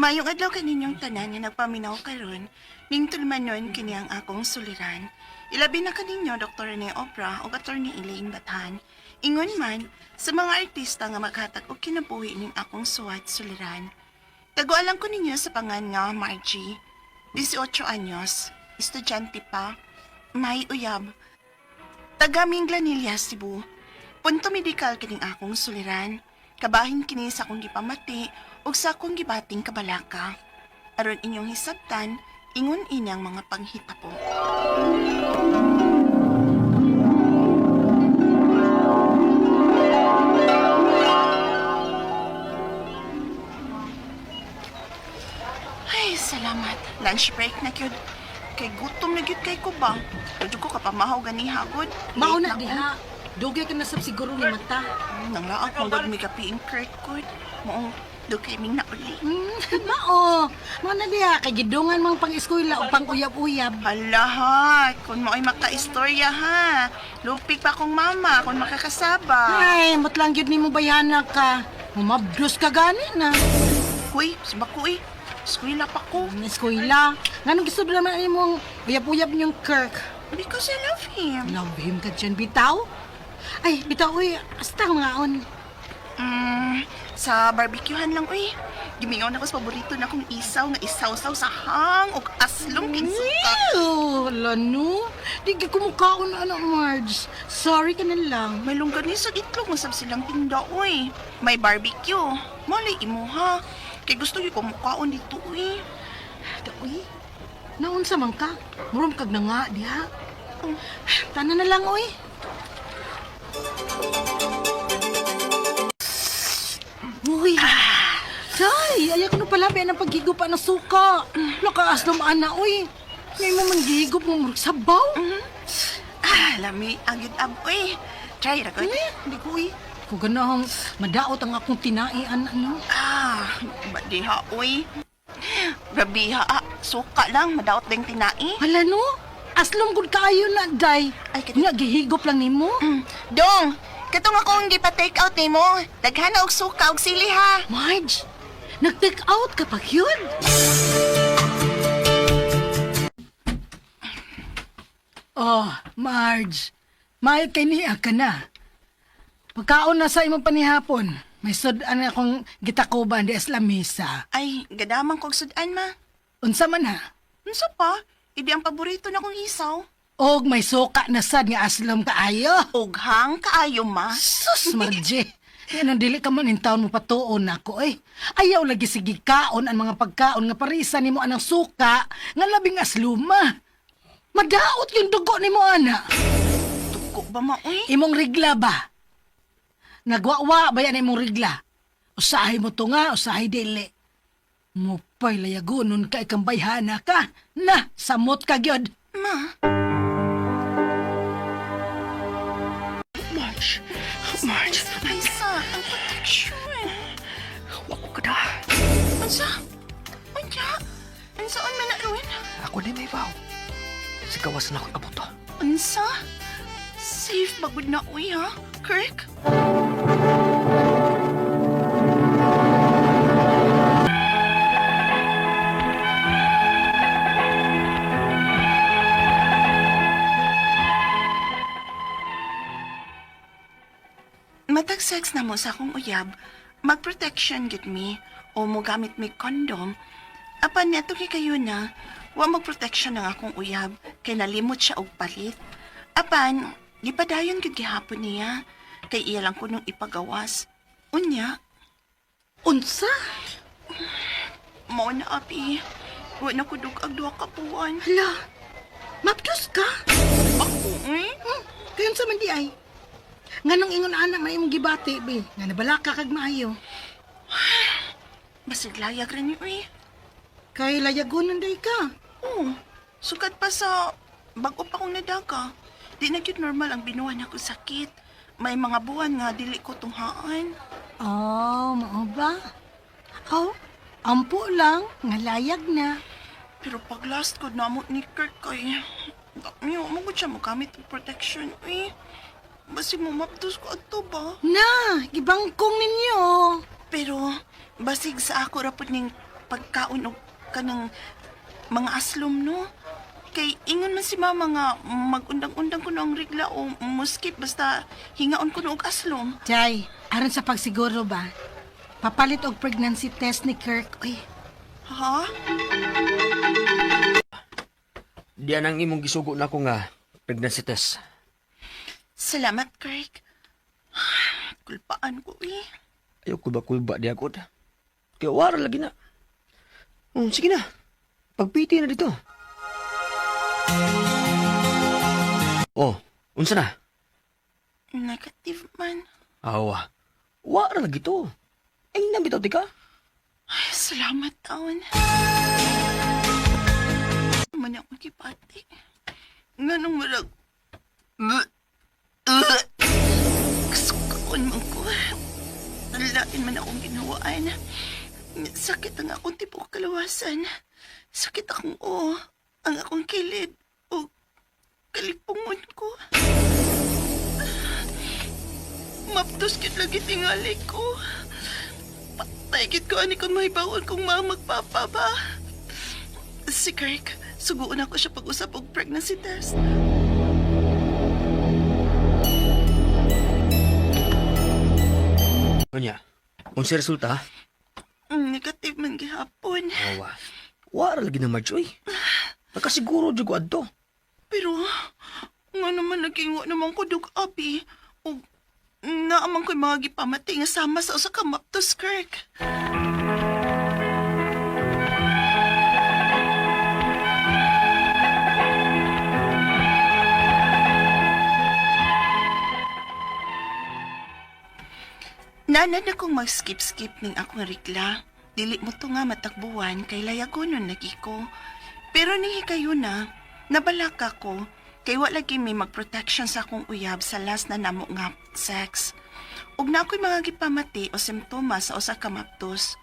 Mayong adlaw kaninyong tanan nga nagpaminaw karon, ning tulumanon kini ang akong suliran. Ilabi na kaninyo Dr. Rene Obra ug Attorney Elaine Bathan. Ingon man sa mga artista nga maghatag og kinabuhi ning akong suwat suliran. Tagualan ko ninyo sa pangan nga Margie. 18 anyos, estudyante pa, may uyab. Taga Minglanilla, Cebu. Punto medikal kining akong suliran. Kabahin kini sa akong gipamati ug sa akong gibating kabalaka. Aron inyong hisabtan, ingon inyang mga panghitabo. Ay, salamat. Lunch break na gyud. Kay gutom na gyud kay ko ba? Pwede ko kapamahaw gani hagod. Mao Late na ko. diha. Dugay ka na sab siguro ni mata. Nang laak mo gud mi kapiing Kurt gud. Moong dugay ming nauli. Mao. Mao na diha kay gidungan mang pang-eskwela o pang uyab-uyab. Hala ha, kung mo ay makaistorya ha. Lupik pa akong mama kung makakasaba. Ay, mutlang gyud nimo bayana ka. Mumabdos ka gani na. Huy, sibako eh. Eskwela pa ko. Ang eskwela. Nganong gusto naman imong uyab-uyab niyong Kirk? Because I love him. Love him ka dyan, bitaw. Ay, bitaw, uy. Asta ngaon. Sa barbecuehan lang uy. Gimingaw na ko sa paborito na kong isaw nga isaw-saw sa hang ug aslong king suka. Ew, ala no. Di ka kumukaon ano, Marge. Sorry ka na lang. May longganisa itlog masab silang tinda uy. May barbecue. Mali imo ha. Kay gusto gyud ko mukaon dito uy. Uy, naunsa man ka? Murom kag na nga, diha. Tanan na lang, uy. Uy, Tay, ayaw ko na pala ba ng paghigop ng suka. Lakaas naman na, uy. Ngayon mo man gihigop mo, murag sabaw. Ah, lami agid ab uy. Try ra gud. Eh, hindi ko, uy. Kung ganahong madaot ang akong tinaian, ano. Ah, badiha uy. Grabe ha, ah, suka lang madaot ding tinai. Hala, no? Aslong gud kaayo na, day. Ay, kani- Nga, gihigop lang nimo. Dong, katong akong gipa-take out nimo. Daghan na og suka og sili ha. Marge, nag-take out ka pa yun. Oh, Marge, maayo kay niya ka na. Pagkaon na sa imong panihapon, may sudan akong gitakuban di sa lamisa. Ay, gadamang kog sudan ma. Unsa man ha? Unsa pa? Idi ang paborito na kong isaw. Og may suka na sad nga aslom kaayo. Ughang kaayo ma. Sus, Marge. Yan ang dili ka man in town mo patuon nako eh. Ayaw lagi sige kaon ang mga pagkaon nga parisa nimo anang suka nga labing asluma. Madaot yung dugo nimo ana. Dugo ba ma uy? Imong rigla ba? Nagwawa ba yan imong rigla? Usahay mo to nga, usahay dili. Mupay layagonon ka ikang bayhana ka. Na, samot ka gyud. Ma. Marge, Marge, Ay sa, ang protection. wa ko kada. Unsa? Unya? Unsaon man na Erwin? Ako na may baw. Sa gawas na ako'y abuto. Unsa? Safe ba gud na uy ha? Kirk? Matag sex na mo sa akong uyab, mag-protection gid mi o mo gamit mi condom. Apan neto kay kayo na, wa mag-protection ang akong uyab kay nalimot siya og palit. Apan, gipadayon gid gihapon niya kay iya lang kunong ipagawas. Unya, Unsa? mao na abi. Wa na ko dug-ag duha ka buwan. Hala, mapdos ka? Ako, eh? Kayon sa man di ay. Nganong ingon anak man imong gibati be, nga nabalaka kag maayo. Basig layag ra ni uy. Kay layagonon day ka. Oo, sukad pa sa bago pa kong nadaga. Di na gyud normal ang binuan ako sakit. May mga buwan nga dili ko tunghaan. Oh, mao ba? Oh, ampo lang nga layag na. Pero pag last ko namo ni Kirk kay Miyo, mo gud siya mogamit og protection eh. Basig mo mapdos ko adto ba? Na, gibangkong ninyo. Pero basig sa ako ra pud ning pagkaon og kanang mga aslom, no? Kay ingon man si mama nga magundang-undang kuno ang regla o muskip basta hingaon kuno og aslom. Jay, aron sa pagsiguro ba? Papalit og pregnancy test ni Kirk. Uy, Ha? Diyan ang imong gisugo na ko nga pregnancy test. Salamat, Kirk. Kulpaan ko eh. Ayaw kulba-kulba di ako. Kaya wara lagi na. Sige na. Pagpiti na dito. Oh, unsa na? Negative man. Awa. Wara lagi to. Ay, nabitaw ti ka. Ay, salamat taon. Man akong kipati. Nganong murag... Kasukaon man ko. Lain man akong ginawaan. Sakit ang akong tibok kalawasan. Sakit akong oo. Ang akong kilid. O kalipungon ko. Maptos kit lagi tingali ko. Patay gid ko ani kung mahibawon kong mamagpapa ba. Si Kirk, suguon ako siya pag-usap og pregnancy test. Unya, unsa resulta? Negative man gihapon. Awa. Wara lagi na Marge, oy. Nakasiguro jud ko adto. Pero, nga naman naging wa naman ko dug abi. O, naaman ko'y mga gipamati nga sama sa usa ka maptos, Kirk. Nanad akong mag-skip-skip ning akong regla. Dili mo to nga matakbuhan kay layagonon lagi ko. Pero ning hikayo na, nabalaka ko kay wa lagi may mag-protection sa akong uyab sa last na namo nga sex. Ug na ako'y mga gipamati o simptomas sa usa ka maptos.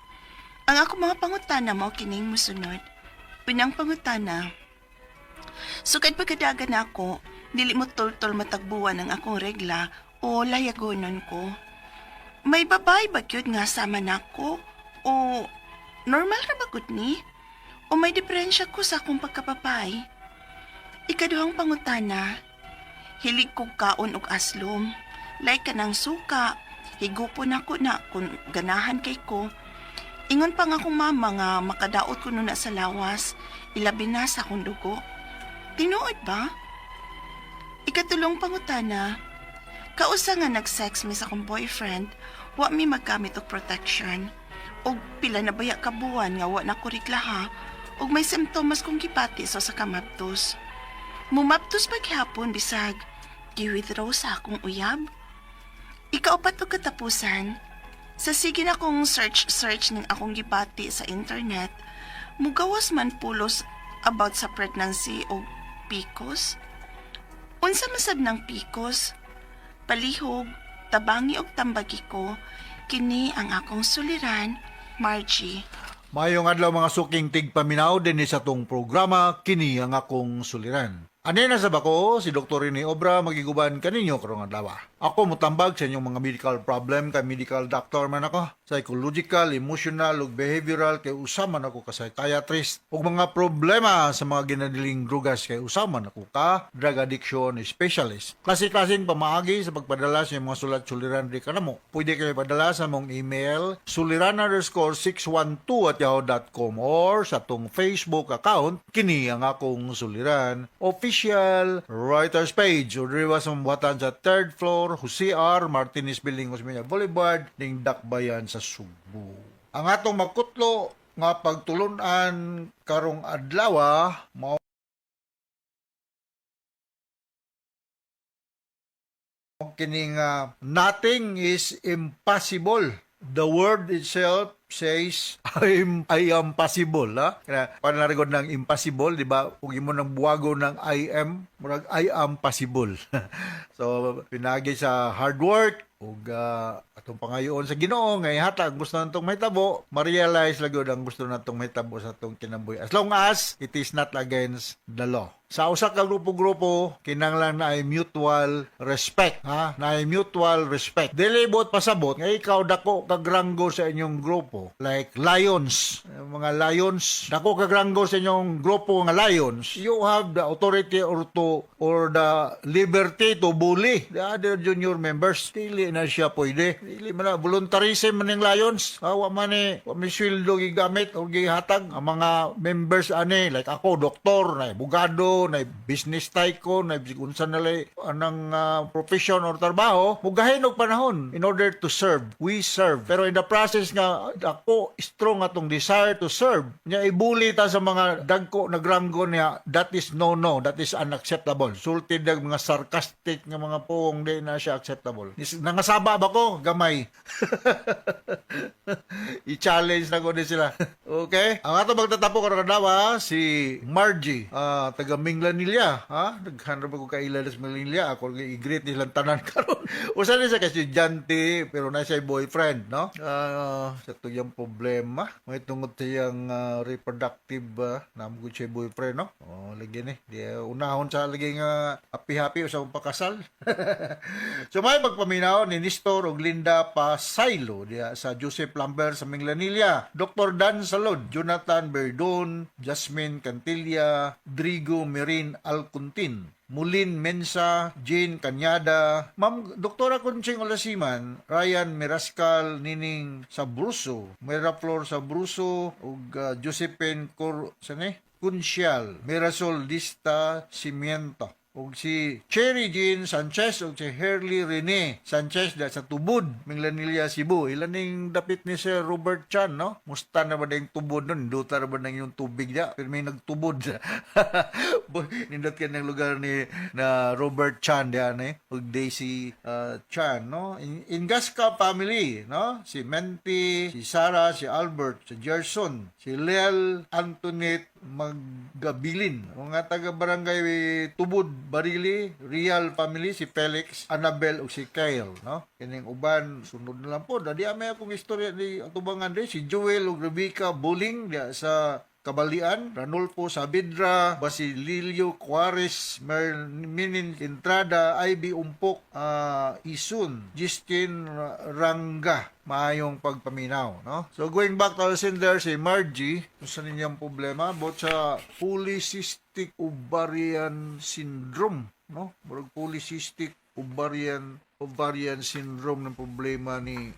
Ang akong mga pangutana mao kining mosunod. Pinang pangutana, sukad pagkadagan ako, dili mo tultol matagbuan ang akong regla o layagonon ko. May babae ba gyud nga sama nako? O normal ra ba gud ni? O may diferensya ko sa akong pagkapapay? Ikaduhang pangutana, hilig kog kaon og aslom. Like kanang suka, higupon ako na kung ganahan kay ko. Ingon pa nga akong mama nga makadaot ko na sa lawas, ilabi na sa akong dugo. Tinuod ba? Ikatulong pangutana, kausa nga nag-sex mi sa akong boyfriend, wa mi magkamit og protection. Og pila na baya ka buwan nga wa na ko regla ha, og may simptomas kong gipati sa sa kamaptos. Mumaptos paghapon bisag, gi-withdraw sa akong uyab. Ikaupat og katapusan, sa sige na kong search-search ning akong gipati sa internet, mugawas man pulos about sa pregnancy o PCOS. Unsa masab ng PCOS? Palihog, tabangi og tambagi ko, kini ang akong suliran, Margie. Mayong adlaw mga suking tigpaminaw dinhi sa tong programa kini ang akong suliran. Ani na sa bako si Dr. Rene Obra magiguban kaninyo karong adlaw. Ako motambag sa inyong mga medical problem kay medical doctor man ako, psychological, emotional ug behavioral kay usa man ako ka psychiatrist ug mga problema sa mga ginadiling drugas kay usa man ako ka drug addiction specialist. Klase-klaseng pamaagi sa pagpadala sa inyong mga sulat suliran di kanamo. Pwede kayo padala sa mong email suliran_612@yahoo.com or sa atong Facebook account kini ang akong suliran official writers page o diri sa mabuhatan sa third floor Jose R. Martinez Building, Osmeña Boulevard ning Dakbayan sa Sugbo. Ang atong makutlo nga pagtulunan karong adlaw mao kining nothing is impossible. The word itself says I am possible, ha? Kaya panarigod ng impossible, di ba? Kung imo nang buwago ng I am, murag I am possible. So pinagi sa hard work ug atong pangayoon sa Ginoo nga ihatag gusto natong mahitabo, ma-realize lagi ang gusto natong mahitabo sa atong kinabuhi as long as it is not against the law. Sa usa ka grupo-grupo, kinahanglan na ay mutual respect, ha? Na ay mutual respect. Dili buot pasabot nga ikaw dako kag ranggo sa inyong grupo, like lions, yung mga lions, dako kag ranggo sa inyong grupo nga lions, you have the authority or the liberty to bully the other junior members. Dili na siya pwede. Dili man na voluntarism man ning lions. Wa man ni wa may sweldo gigamit or gihatag ang mga members ani, like ako, doktor, na abogado, na business tycoon, na unsa na lay anang profession or trabaho, mugahin og panahon in order to serve. We serve. Pero in the process nga ako strong atong desire to serve, nya ibuli ta sa mga dagko nagranggo niya, that is no no, that is unacceptable. Sulti dag mga sarcastic nga mga puong, di na siya acceptable. Nangasaba ba ko? Gamay. I-challenge na ko din sila. Okay? Ang ato magtatapo karon adlaw si Margie, taga Minglanilla, ha? Daghan ra ba ko kaila sa Minglanilla? Ako i-greet nilang tanan karon. Usa ni siya kasi estudyante pero na siya boyfriend, no? Sa tuyang problema, may tungod sa iyang reproductive uh, siya boyfriend, no? Oh, lagi ni. Di unahon sa lagi nga happy-happy usa akong pakasal. So may magpaminaw ni Nestor ug Linda Pasaylo diya sa Joseph Lambert sa Minglanilla. Dr. Dan Salod, Jonathan Berdon, Jasmine Cantilla, Drigo Merin Alcuntin, Mulin Mensa, Jane Cañada, Ma'am Doktora Conching Olasiman, Ryan Mirascal, Nining Sabruso, Miraflor Sabruso, ug Josephine Cor sani? Kunsyal, Mirasol Lista Cimiento, ug si Cherry Jean Sanchez ug si Herly Rene Sanchez da sa Tubod, Minglanilla, Cebu. Ilan ning dapit ni Sir Robert Chan, no? Musta na ba ding tubod nun? Duta na ba nang yung tubig da? Pero may nagtubod. Nindot ka ng lugar ni na Robert Chan diyan eh. Ug Daisy Chan, no? Ingasca family, no? Si Menti, si Sarah, si Albert, si Gerson, si Lel Antoinette Maggabilin. Mga taga barangay Tubod, Barili, Real family, si Felix, Annabel ug si Kyle, no? Kining uban sunod na lang po. Dadi may akong istorya ni atubangan di si Joel ug Rebecca Buling diya sa Kabalian, Ranulfo Sabidra, Basilio Juarez, Merminin Entrada, Ivy Umpok, Isun, Justin Ranga. Maayong pagpaminaw, no? So going back to our sender, si Margie, kung sa ninyang problema about sa polycystic ovarian syndrome, no? Murag polycystic ovarian ovarian syndrome ng problema ni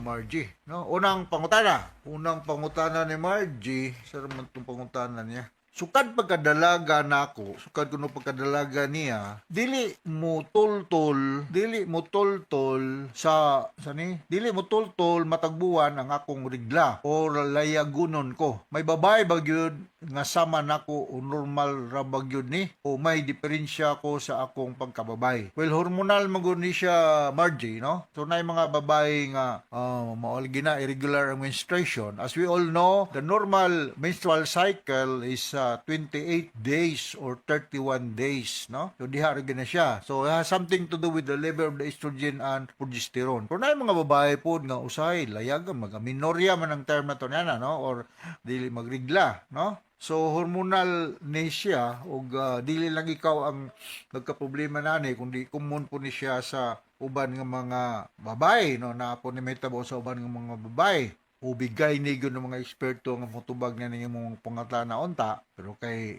Margie, no? Unang pangutana ni Margie, sa man tong pangutana niya. Sukad pagkadalaga nako, sukad kuno pagkadalaga niya, dili mo tultol sa ni, dili mo tultol matagbuwan ang akong rigla o layagunon ko. May babae ba gyud nga sama nako o normal ra ba gyud ni o may diferensya ko sa akong pagkababay? Well, hormonal man gud ni siya, Margie, no? So naay mga babae nga mao lagi na irregular ang menstruation. As we all know, the normal menstrual cycle is 28 days or 31 days, no? So diha ra gyud na siya. So it has something to do with the level of the estrogen and progesterone. Pero naay mga babae pod nga usahay layagan, mag-amenorrhea man ang term na to niya, no? Or dili magrigla, no? So hormonal ni siya ug dili lang ikaw ang nagkaproblema nani kundi common po ni siya sa uban nga mga babae, no? Na po ni may tabo sa uban nga mga babae. Ubigay ni gyud ng mga eksperto nga motubag na ninyo mong pangatana unta, pero kay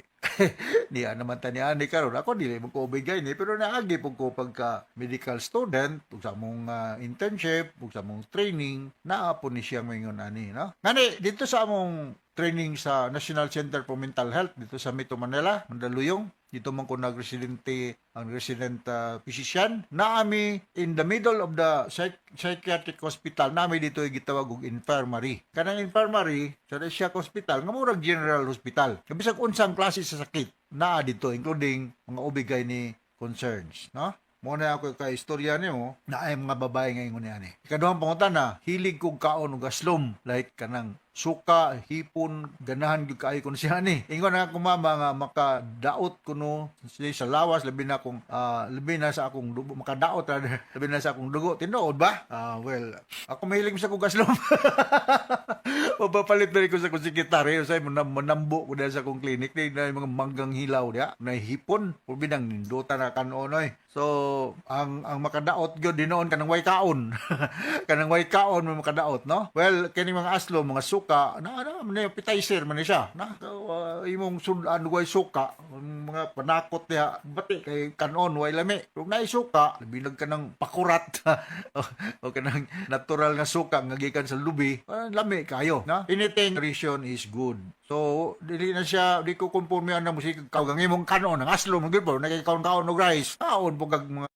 niya naman ta ni ani karon, ako dili mo ko ubigay ni, pero naagi pud ko pagka medical student ug sa among internship ug sa among training, naa po ni siya moingon ani, no? Ngani dito sa among training sa National Center for Mental Health dito sa Metro Manila, Mandaluyong. Dito man ko nagresidente ang resident physician. Naami in the middle of the psychiatric hospital, nami dito gitawag og infirmary. Kanang infirmary sa siya hospital nga murag general hospital. Bisag unsang klase sa sakit naa dito, including mga ubigay ni concerns, no? Mo na ako kay istorya nimo na ay mga babae nga ingon niani. Ikaduhang pangutana, hilig kog kaon og aslom, like kanang Suka, hipon, ganahan gyud kaayo ko siya ni. Ingon na akong mama nga makadaot kuno siya sa lawas, labi na kung labi na sa akong dugo, makadaot rather, labi na sa akong dugo. Tinuod ba? Well, ako mahilig sa kong aslom. Mapapalit na rin ko sa akong sekretary. Say, manambo ko dahil sa akong clinic. Di na yung mga manggang hilaw diya. Nahihipon. Pulbi nang nindota na kanon oy. So, ang makadaot gyud dinoon kanang way kaon. Kanang way kaon may makadaot, no? Well, kini mga aslo, mga suka, na na man appetizer man ni siya. Na imong sudan way suka, ang mga panakot diha, bati kay kanon way lami. Kung naay suka, labi ka ng pakurat o kanang natural nga suka nga gikan sa lubi, lami kayo, na? Anything nutrition is good. So, dili na siya, di ko kumpurmi ang musika kagang imong kanon, ang aslo mo gyud po, nagkaon-kaon og rice. Kaon po kag mga,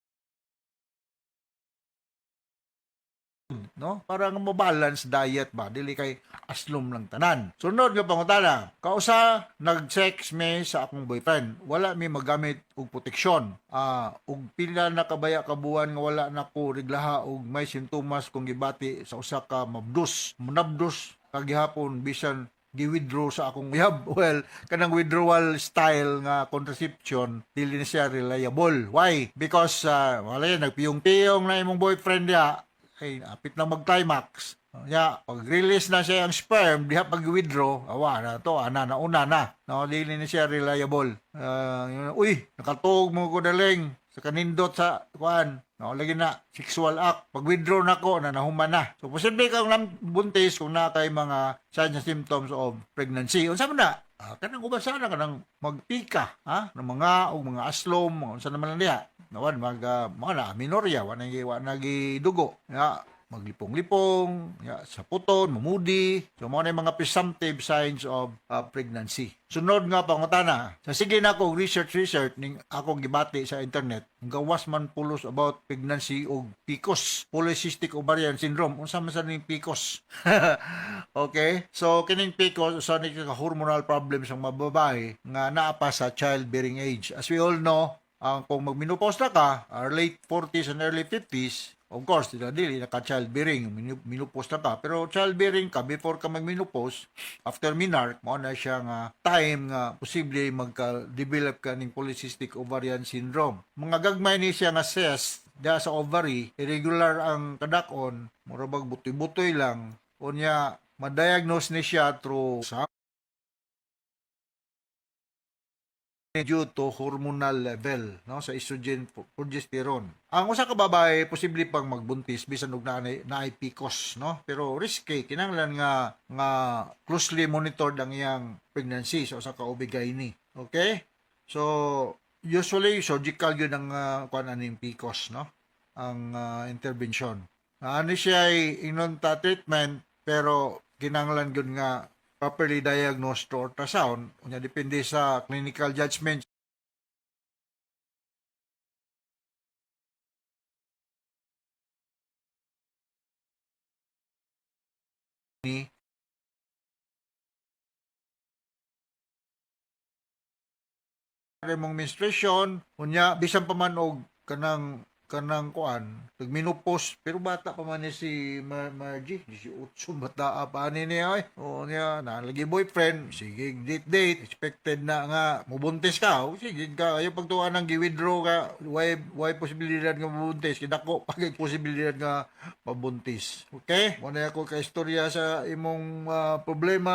no? Para nga mo-balance diet ba, dili kay aslom lang tanan. Sunod nga pangutana, kausa nag-sex me sa akong boyfriend. Wala mi magamit og proteksyon. Og pila na kabaya ka buwan nga wala na ko reglaha og may sintomas kung gibati sa usa ka mabdus. Manabdos kagihapon bisan gi-withdraw sa akong uyab. Well, kanang withdrawal style nga contraception, dili na siya reliable. Why? Because, wala yan, nagpiyong-piyong na imong boyfriend diha, ay apit na mag-climax. Ya, pag-release na siya ang sperm, diha pag-withdraw, awa na to, ana na una na. No, dili na siya reliable. Yun, uy, nakatuog mo ko daling sa kanindot sa kuan. No, lagi na sexual act. Pag withdraw na ko na nahuman na. So posible kang buntis kung na kay mga signs and symptoms of pregnancy. Unsa man na? Kanang uban sana kanang magpika, ha? Ng mga og mga aslom, mga unsa naman lang diha. Nawan mag mga na amenorrhea, wa na dugo. Ya, maglipong-lipong, ya, sa puton, mamudi. So, mga na yung mga presumptive signs of pregnancy. Sunod nga pangutana, sa sige na ako research research ning akong gibati sa internet, gawas man pulos about pregnancy og PCOS, polycystic ovarian syndrome. Unsa man sa ning PCOS? Okay? So kining PCOS usa ni ka hormonal problems ang mga babae nga naa pa sa childbearing age. As we all know, ang kung mag-menopause na ka, or late 40s and early 50s, of course, dili dili naka childbearing, menopause na ka. Pero childbearing ka before ka mag-menopause, after menarche, mao na siya nga time nga posible magka-develop ka ning polycystic ovarian syndrome. Mga gagmay ni siya nga cyst diha sa ovary, irregular ang kadakon, mura bag butoy-butoy lang. Unya, ma-diagnose ni siya through sa due to hormonal level, no, sa estrogen, progesterone. Ang usa ka babae posible pang magbuntis bisan og naay PCOS, no, pero risky, kinahanglan nga nga closely monitored ang iyang pregnancy sa usa ka OB-GYN. Okay? So usually surgical yun ang kuan aning PCOS, no, ang intervention. Ani siya ay inon ta treatment, pero kinahanglan gyud nga properly diagnosed through ultrasound. Unya depende sa clinical judgment ni imong menstruation. Unya bisan pa man og kanang kuan nagmenopause, pero bata pa man ni si Margie, 18 bata pa ani niya ay. O niya na lagi boyfriend, sige date date, expected na nga mubuntis ka. O, sige ka ayo pagtuan ng gi-withdraw ka, why posibilidad nga mabuntis, kidako pag posibilidad nga mabuntis. Okay, mo na ako ka istorya sa imong problema,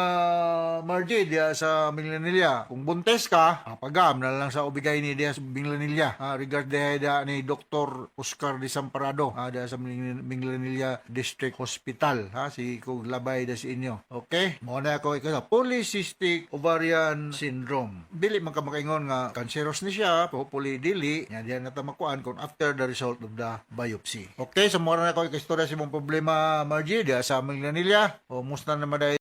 Margie, diya sa Minglanilla. Kung buntis ka, pagam na lang sa OB-GYN diya sa Minglanilla. Regard diha ni Dr. Oscar Desamparado, diya sa Minglanilla District Hospital, ha, si kung labay da sa inyo. Okay, mo na ako ikaw polycystic ovarian syndrome. Dili man ka makaingon nga cancerous ni siya, hopefully dili nya diya na ta makuan kung after the result of the biopsy. Okay, so mo na ako istorya sa imong problema, Margie, diya sa Minglanilla. O musta naman dahil